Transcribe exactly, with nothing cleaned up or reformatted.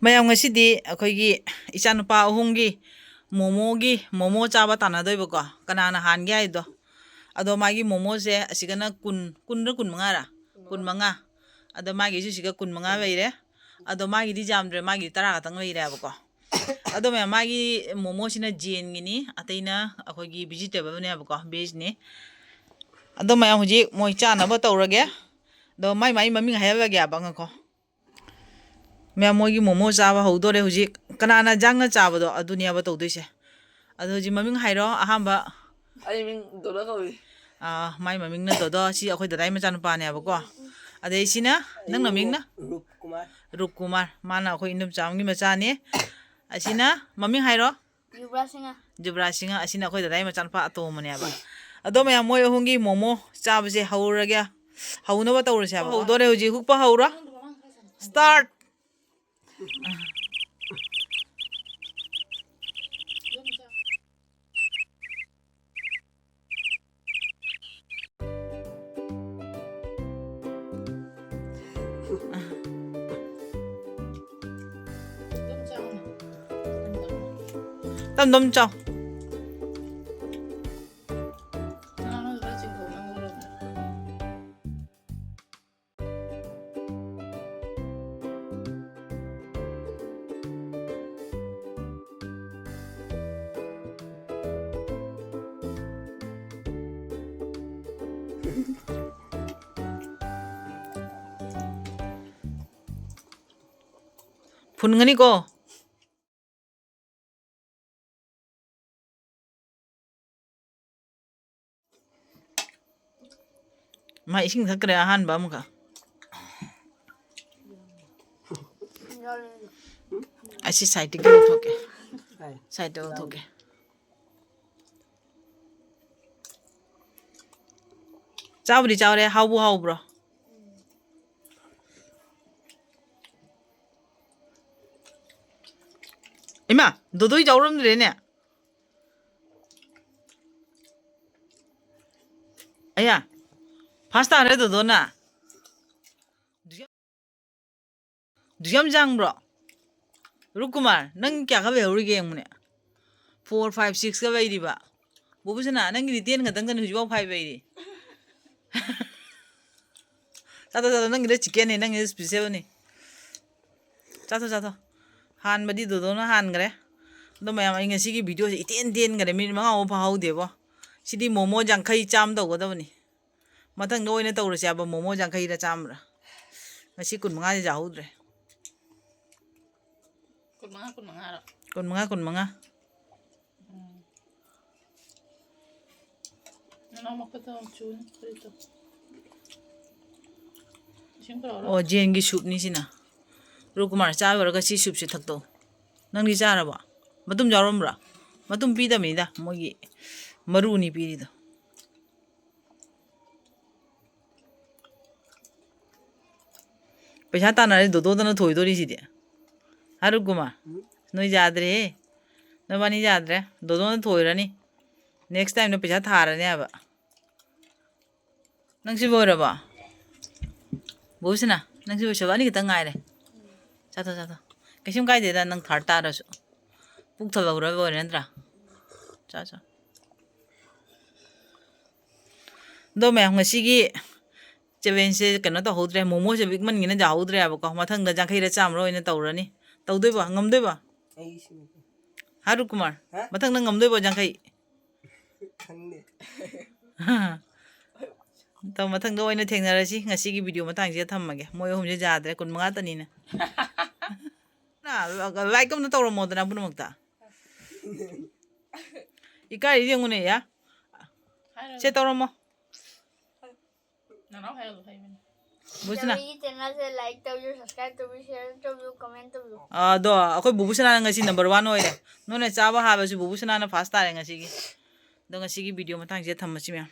ꯃꯌꯥꯝ, ꯉꯁꯤꯗꯤ ꯑꯩꯈꯣꯏꯒꯤ ꯏꯆꯥꯅꯨꯄꯥ ꯑꯍꯨꯝꯒꯤ ꯃꯣꯃꯣꯒꯤ, ꯃꯣꯃꯣ ꯆꯥꯕ ꯇꯥꯟꯅꯗꯣꯏꯕꯀꯣ, ꯀꯅꯥꯅ ꯍꯥꯟꯒꯦ ꯍꯥꯏꯗꯣ꯫ ꯑꯗꯣ ꯃꯥꯒꯤ ꯃꯣꯃꯣꯁꯦ ꯑꯁꯤꯒꯅ ꯀꯨꯟ, ꯀꯨꯟꯔ ꯀꯨꯟꯃꯉꯥꯔ? ꯀꯨꯟꯃꯉꯥ꯫ ꯑꯗꯣ ꯃꯥꯒꯤꯁꯨ ꯁꯤꯒ ꯀꯨꯟꯃꯉꯥ ꯂꯩꯔꯦ꯫ ꯑꯗꯣ ꯃꯥꯒꯤꯗꯤ ꯌꯥꯝꯗ꯭ꯔꯦ, ꯃꯥꯒꯤꯗꯤ ꯇꯔꯥ ꯈꯛꯇꯪ ꯂꯩꯔꯦꯕꯀꯣ꯫ ꯑꯗꯣ ꯃꯌꯥꯝ, ꯃꯥꯒꯤ ꯃꯣꯃꯣꯁꯤꯅ ꯖꯦꯟꯒꯤꯅꯤ, ꯑꯇꯩꯅ ꯑꯩꯈꯣꯏꯒꯤ ꯚꯤꯖꯤꯇꯦꯕꯜꯅꯦꯕꯀꯣ, ꯚꯦꯖꯅꯤ꯫ ꯑꯗꯣ ꯃꯌꯥꯝ, ꯍꯧꯖꯤꯛ ꯃꯣꯏ ꯆꯥꯅꯕ ꯇꯧꯔꯒꯦ꯫ ꯑꯗꯣ ꯃꯥꯏ ꯃꯥꯏ ꯃꯃꯤꯡ ꯍꯥꯏꯍꯜꯂꯒꯦꯕ, ꯉꯥꯏꯈꯣ꯫ ꯃꯌꯥꯝ, ꯃꯣꯏꯒꯤ ꯃꯣꯃꯣ ꯆꯥꯕ ꯍꯧꯗꯣꯔꯦ ꯍꯧꯖꯤꯛ꯫ ꯀꯅꯥꯅ ꯌꯥꯡꯅ ꯆꯥꯕꯗꯣ ꯑꯗꯨꯅꯦꯕ ꯇꯧꯗꯣꯏꯁꯦ꯫ ꯑꯗꯣ ꯍꯧꯖꯤꯛ ꯃꯃꯤꯡ ꯍꯥꯏꯔꯣ ꯑꯍꯥꯟꯕ꯫ ꯑꯩ ꯃꯤꯡ ꯗꯣꯂꯔ ꯀꯧꯏ꯫ ꯑꯥ, ꯃꯥꯏ ꯃꯃꯤꯡꯅ ꯗꯣꯗꯣ꯫ ꯁꯤ ꯑꯩꯈꯣꯏ ꯗꯗꯥꯏ ꯃꯆꯥꯅꯨꯄꯥꯅꯦꯕꯀꯣ꯫ ꯑꯗꯩ ꯁꯤꯅ, ꯅꯪ ꯃꯃꯤꯡꯅ? ꯔꯨꯞ ꯀꯨꯃꯥꯔ꯫ ꯔꯨꯞ ꯀꯨꯃꯥꯔ꯫ ꯃꯥꯅ ꯑꯩꯈꯣꯏ ꯏꯅꯨꯝꯆꯥ ꯑꯃꯒꯤ ꯃꯆꯥꯅꯤ꯫ ꯑꯁꯤꯅ ꯃꯃꯤꯡ ꯍꯥꯏꯔꯣ꯫ ꯌꯨꯕ꯭ꯔꯥꯖ ꯁꯤꯡꯍ꯫ ꯌꯨꯕ꯭ꯔꯥꯖ ꯁꯤꯡꯍ꯫ ꯑꯁꯤꯅ ꯑꯩꯈꯣꯏ ꯗꯗꯥꯏ ꯃꯆꯥꯅꯨꯄꯥ ꯑꯇꯣꯝꯕꯅꯦꯕ꯫ ꯑꯗꯣ ꯃꯌꯥꯝ, ꯃꯣꯏ ꯑꯍꯨꯝꯒꯤ ꯃꯣꯃꯣ ꯆꯥꯕꯁꯦ ꯍꯧꯔꯒꯦ꯫ ꯍꯧꯅꯕ ꯇꯧꯔꯁꯦ ꯍꯥꯏꯕ꯫ ꯍꯧꯗꯣꯔꯦ ꯍꯧꯖꯤꯛ꯫ ꯍꯨꯛꯄ ꯍꯧꯔꯣ꯫ ꯁ꯭ꯇꯥꯔꯠ꯫ ꯇꯝ ꯇꯝ ꯆꯥꯎ꯫ ꯐꯨꯟꯒꯅꯤꯀꯣ꯫ ꯃꯥ ꯏꯁꯤꯡ ꯊꯛꯈ꯭ꯔꯦ ꯑꯍꯥꯟꯕ ꯑꯃꯨꯛꯀ꯫ ꯑꯁꯤ ꯁꯥꯏꯠꯇꯒꯤ ꯂꯧꯊꯣꯛꯀꯦ꯫ ꯁꯥꯏꯠꯇ ꯂꯧꯊꯣꯛꯀꯦ꯫ ꯆꯥꯕꯨꯗꯤ ꯆꯥꯎꯔꯦ, ꯍꯥꯎꯕꯨ ꯍꯥꯎꯕ꯭ꯔꯣ? ꯏꯃꯥ, ꯗꯣꯗꯣꯏ ꯆꯥꯎꯔꯝꯗ꯭ꯔꯦꯅꯦ꯫ ꯑꯌꯥ, ꯐꯥꯁ ꯇꯥꯔꯦ ꯗꯣꯗꯣꯅ꯫ ꯗꯨꯌꯥꯝ ꯌꯥꯡꯕ꯭ꯔꯣ? ꯔꯨꯞꯀꯨꯃꯥꯔ, ꯅꯪ ꯀꯌꯥ ꯈꯛ ꯂꯩꯍꯧꯔꯤꯒꯦ ꯌꯦꯡꯉꯨꯅꯦ꯫ Four, five, six ꯈꯛ ꯂꯩꯔꯤꯕ꯫ ꯕꯣꯕꯨꯁꯅꯥ, ꯅꯪꯒꯤꯗꯤ ten ꯈꯛꯇꯪ ꯀꯩꯅꯣ, ꯍꯧꯖꯤꯛꯐꯥꯎ five ꯂꯩꯔꯤ꯫ ꯆꯥꯊꯣꯛ, ꯆꯥꯊꯣꯛ, ꯅꯪꯒꯤꯗ chickenꯅꯦ, ꯅꯪꯒꯤꯗ specialꯅꯦ꯫ ꯆꯥꯊꯣꯛ, ꯆꯥꯊꯣꯛ꯫ ꯍꯥꯟꯕꯗꯤ ꯗꯣꯗꯣꯅ ꯍꯥꯟꯈ꯭ꯔꯦ꯫ ꯑꯗꯣ ꯃꯌꯥꯝ, ꯑꯩ ꯉꯁꯤꯒꯤ videoꯁꯦ ꯏꯇꯦꯟ ꯇꯦꯟꯈꯔꯦ, minute ꯃꯉꯥ ꯐꯥꯎ ꯐꯥꯍꯧꯗꯦꯕꯣ꯫ ꯁꯤꯗꯤ ꯃꯣꯃꯣ ꯌꯥꯡꯈꯩ ꯆꯥꯝ ꯇꯧꯒꯗꯕꯅꯤ꯫ ꯃꯊꯪꯗ ꯑꯣꯏꯅ ꯇꯧꯔꯁꯦ ꯍꯥꯏꯕ, ꯃꯣꯃꯣ ꯌꯥꯡꯈꯩꯔ ꯆꯥꯝꯃꯔ꯫ ꯉꯁꯤ ꯀꯨꯟꯃꯉꯥꯗꯤ ꯆꯥꯍꯧꯗ꯭ꯔꯦ꯫ ꯀꯨꯟꯃꯉꯥ, ꯀꯨꯟꯃꯉꯥꯔꯣ? ꯀꯨꯟꯃꯉꯥ, ꯀꯨꯟꯃꯉꯥ꯫ ꯎꯝ꯫ ꯅꯅꯥꯎ ꯃꯈꯨꯠꯇꯣ ꯆꯨꯅꯤ, ꯐꯨꯔꯤꯠꯇꯣ꯫ ꯏꯁꯤꯡ ꯄꯨꯔꯛꯎꯔꯣ? ꯑꯣ, ꯖꯦꯟꯒꯤ soupꯅꯤ ꯁꯤꯅ꯫ ꯔꯨꯞꯀꯨꯃꯥꯔ, ꯆꯥ ꯂꯣꯏꯔꯒ ꯁꯤ soupꯁꯦ ꯊꯛꯇꯧ꯫ ꯅꯪꯗꯤ ꯆꯥꯔꯕꯣ? ꯃꯇꯨꯝ ꯌꯥꯎꯔꯝꯕ꯭ꯔꯥ? ꯃꯇꯨꯝ ꯄꯤꯗꯕꯅꯤꯗ, ꯃꯣꯏꯒꯤ ꯃꯔꯨꯅꯤ ꯄꯤꯔꯤꯗꯣ꯫ ꯄꯩꯁꯥ ꯇꯥꯟꯅꯔꯗꯤ ꯗꯣꯗꯣꯗꯅ ꯊꯣꯏꯗꯣꯔꯤꯁꯤꯗꯤ꯫ ꯍꯥ, ꯔꯨꯞꯀꯨꯃꯥꯔ? ꯎꯝ꯫ ꯅꯣꯏ ꯌꯥꯗ꯭ꯔꯦꯍꯦ꯫ ꯅꯣꯏꯕꯥꯅꯤ ꯌꯥꯗ꯭ꯔꯦ꯫ ꯗꯣꯗꯣꯅ ꯊꯣꯏꯔꯅꯤ꯫ Next timeꯗ ꯄꯩꯁꯥ ꯊꯥꯔꯅꯤ ꯍꯥꯏꯕ꯫ ꯅꯪ ꯁꯤ ꯂꯣꯏꯔꯕꯣ? ꯕꯣꯕꯤꯁꯅꯥ, ꯅꯪ ꯁꯤ ꯂꯣꯏꯁꯜꯂꯣ꯫ ꯑꯅꯤ ꯈꯛꯇꯪ ꯉꯥꯏꯔꯦ꯫ ꯆꯥꯊꯣꯛ, ꯆꯥꯊꯣꯛ꯫ ꯀꯩꯁꯨꯝ ꯀꯥꯏꯗꯦꯗ, ꯅꯪ third ꯇꯥꯔꯁꯨ꯫ ꯄꯨꯛ ꯊꯜꯍꯧꯔ ꯂꯣꯏꯔꯦ ꯅꯠꯇ꯭ꯔꯥ? ꯆꯥ, ꯆꯥ꯫ ꯑꯗꯣ ꯃꯌꯥꯝ, ꯉꯁꯤꯒꯤ challengeꯁꯦ ꯀꯩꯅꯣ ꯇꯧꯍꯧꯗ꯭ꯔꯦ, ꯃꯣꯃꯣꯁꯦ ꯄꯤꯛꯃꯟꯒꯤꯅ ꯌꯥꯍꯧꯗ꯭ꯔꯦꯕꯀꯣ꯫ ꯃꯊꯪꯗ ꯌꯥꯡꯈꯩꯔ ꯆꯥꯝꯃꯔ ꯑꯣꯏꯅ ꯇꯧꯔꯅꯤ꯫ ꯇꯧꯗꯣꯏꯕꯣ? ꯉꯝꯗꯣꯏꯕꯣ? ꯑꯩ ꯁꯤꯃꯗꯤ꯫ ꯍꯥ, ꯔꯨꯞꯀꯨꯃꯥꯔ? ꯍꯥ? ꯃꯊꯪꯗ ꯉꯝꯗꯣꯏꯕꯣ ꯌꯥꯡꯈꯩ? ꯈꯪꯗꯦ꯫ ꯇꯧ, ꯃꯊꯪꯗ ꯑꯣꯏꯅ ꯊꯦꯡꯅꯔꯁꯤ꯫ ꯉꯁꯤꯒꯤ video ꯃꯇꯥꯡꯁꯤꯗ ꯊꯝꯃꯒꯦ꯫ ꯃꯣꯏ ꯑꯍꯨꯝꯁꯦ ꯌꯥꯗ꯭ꯔꯦ, ꯀꯨꯟꯃꯉꯥ ꯇꯅꯤꯅ꯫ ꯅ, like ꯑꯝꯇ ꯇꯧꯔꯝꯃꯣꯗꯅ ꯄꯨꯝꯅꯃꯛꯇ꯫ ꯏꯀꯥꯏꯔꯤ ꯌꯦꯡꯉꯨꯅꯦ, ꯌꯥ꯫ ꯍꯥꯏꯔꯒ꯫ ꯁꯦ ꯇꯧꯔꯝꯃꯣ꯫ ꯅꯅꯥꯎ ꯍꯥꯏꯔꯒ ꯍꯥꯏꯕꯅꯦ꯫ ꯕꯨꯁꯅꯥ꯫ ꯆꯦꯔꯤꯒꯤ channelꯁꯦ like ꯇꯧꯕꯤꯌꯨ, subscribe ꯇꯧꯕꯤꯌꯨ, share ꯇꯧꯕꯤꯌꯨ, comment ꯇꯧꯕꯤꯌꯨ꯫ ꯑꯗꯣ ꯑꯩꯈꯣꯏ ꯕꯨꯕꯨꯁꯅꯥꯅ ꯉꯁꯤ number one ꯑꯣꯏꯔꯦ꯫ ꯅꯣꯏꯅ ꯆꯥꯕ ꯍꯥꯏꯕꯁꯤ ꯕꯨꯕꯨꯁꯅꯥꯅ first ꯇꯥꯔꯦ ꯉꯁꯤꯒꯤ꯫ ꯑꯗꯣ ꯉꯁꯤꯒꯤ video ꯃꯇꯥꯡꯁꯤꯗ ꯊꯝꯃꯁꯤ ꯃꯌꯥꯝ꯫